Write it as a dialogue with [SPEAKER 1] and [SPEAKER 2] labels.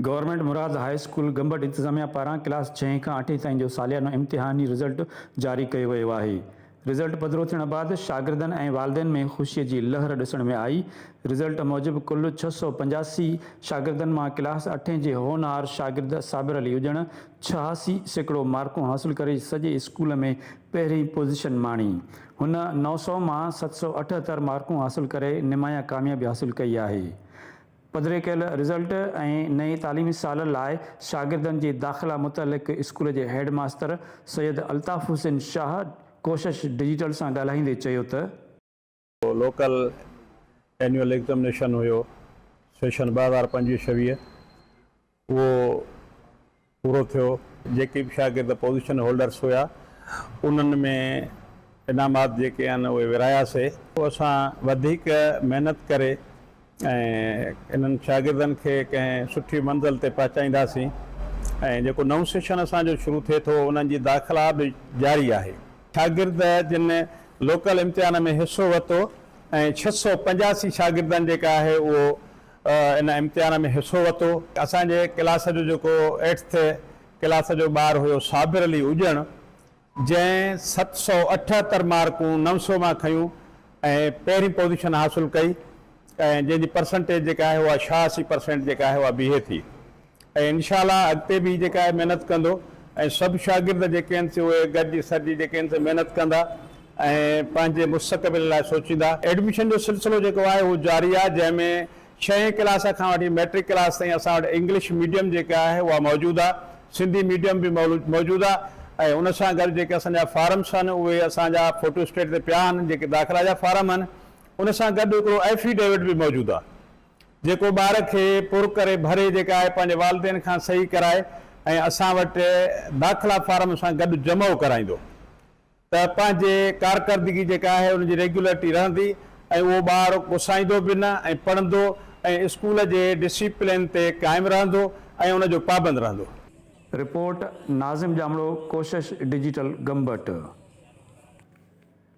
[SPEAKER 1] Government Murad high school Gambat انتظاميا پاران class ڇهين کان اٺين تائين جو ساليانو امتحاني رزلٽ جاري ڪيو ويو آهي. رزلٽ پڌرو ٿيڻ بعد شاگردن ۽ والدين ۾ خوشي جي لهر ڏسڻ ۾ آئي. رزلٽ موجب ڪل 685 شاگردن مان ڪلاس اٺين جي هونهار شاگرد صابر علي اڄڻ 86% مارڪون حاصل ڪري سڄي اسڪول ۾ پهرين پوزيشن ماڻي. هن 900 مان 778 مارڪون حاصل ڪري نمايان ڪاميابي حاصل ڪئي آهي. پڌري ڪيل رزلٽ ۽ نئين تعليمي سال لاء شاگردن جي داخلا متعلق اسڪول جي هيڊ ماستر سيد الطاف حسين شاهه ڪوشش ڊجيٽل سان ڳالهائيندي چيو ته.
[SPEAKER 2] لوڪل اينيول ايگزمنيشن هيو سيشن 2025 26 اهو پورو ٿيو. جيڪي به شاگرد پوزيشن هولڊرس هيا انهن ۾ انعامات جيڪي آهن اهي ورهاياسي. اسان وڌيڪ محنت ڪري ۽ انهن شاگردن کي ڪنهن سٺي منزل تي پهچائينداسين ۽ جيڪو نئون سيشن اسان جو شروع ٿئي ٿو انهن جي داخلا به جاري آهي. شاگرد جن لوڪل امتحان ۾ حصو ورتو ۽ 685 شاگردن جيڪا آهي اهو ان امتحان ۾ حصو ورتو. اسان جي ڪلاس جو جيڪو ايٽٿ ڪلاس جو ٻار هيو صابر علي اڄڻ جنهن 778 مارڪون 900 مان کنيون ۽ پهرين پوزيشن حاصل ڪئي ۽ جنهن جي پرسنٽيج جيڪا آهي اها 86 پرسينٽ جيڪا آهي اها بيهي ٿي ۽ انشاء الله اڳتي به هي جيڪا آهي محنت ڪندو ۽ سڀ شاگرد جيڪي آهن سي اهي گڏجي سڏجي جيڪي آهن سي محنت ڪندا ۽ پنهنجي مستقبل لاء سوچيندا. ايڊميشن جو سلسلو جيڪو آهي اهو جاري آهي جنهن ۾ ڇهين ڪلاس کان وٺي مئٽرڪ ڪلاس تائين اسان وٽ انگلش ميڊيم جيڪا آهي اها موجود آهي سنڌي ميڊيم به موجود آهي ۽ ان سان گڏ جيڪي اسان جا فارمس آهن اهي اسان جا فوٽو اسٽيٽ تي پيا آهن جيڪي داخلا جا فارم آهن ان سان گڏ هڪڙو ايفيڊيوٽ به موجود آهي جيڪو ٻار کي پر ڪري ڀري جيڪا آهي پنهنجي والدين کان صحيح ڪرائي ۽ اسان وٽ داخلا فارم سان گڏ جمعو ڪرائيندو ته پنهنجي ڪارڪردگي جيڪا آهي ان جي ريگيولرٽي رهندي ۽ اهو ٻار گسائيندو به نه ۽ پڙهندو ۽ اسڪول جي ڊسيپلين تي قائم رهندو ۽ ان جو پابند رهندو.
[SPEAKER 1] رپورٽ، ناظم ڄامڙو، ڪوشش ڊجيٽل گمبٽ.